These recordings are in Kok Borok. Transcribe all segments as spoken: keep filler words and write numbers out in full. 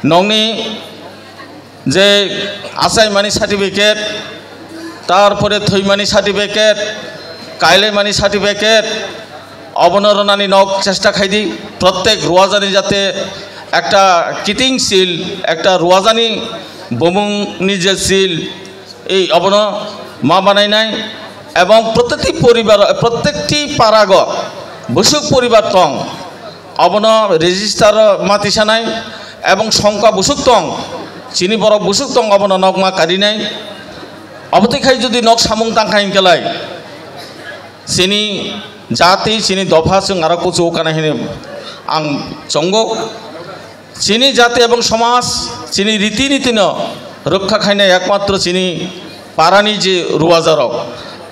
Nokni je achaimani certificate, tarpore thwimani certificate, kailaimani certificate, obono rwnani nok chesta khaidi. Prottek ruwajani jate ekta kiting seal, ekta ruwajani bumungni je seal, ei obono ma banainai, ebong prottekti poribar, prottekti parago busuk poribar tong, obono register ma tisanai, ebong songkha busuk tong, chini borok busuk tong, obono nok ma karinai. Obo twi khai jodi nok samung tangkha hinkelai, chini jati, chini dopha chwng aro kuchu kana hini ang chongo. Chini jati ebong somaj, chini riti nitino rokha khainai ekmatro chini parani je ruwajarok.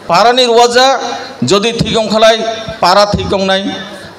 Parani ruwaja jodi thik wngkhalai, para thik wngnai.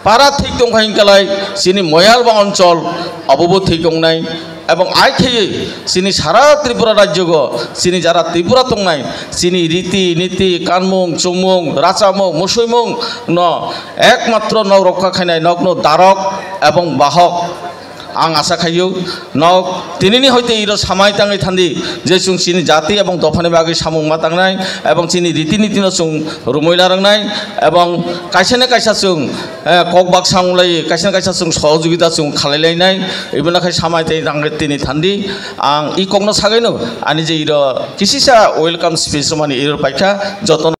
Para thik tongkha hinkalai chini moyal ba onchol abobo thik wngnai. Ebong ai khaiwi chini sara Tripura rajyogo chini jara Tripura tongnai, chini riti niti, kanmung chumung, rachamung musuimung no ekmatro nok rokha khainai, nokno darok ebong bahok. Ang asa khaio, nok tinini hoite iro samai tangwi thandi, je chwng chini jati ebong dophani bagwi samung ma tangnai, ebong chini riti nitino chwng rumui larangnai, ebong kaisa na kaisa chwng, eh, kok baksa wnglai, kaisa na kaisa chwng sohojogita chwng khalai lainai, iboni khai samai tei tangwi tini thandi. Ang i kokno sagaino ani je iro kisisa welcome speech mani iro paikha, jotono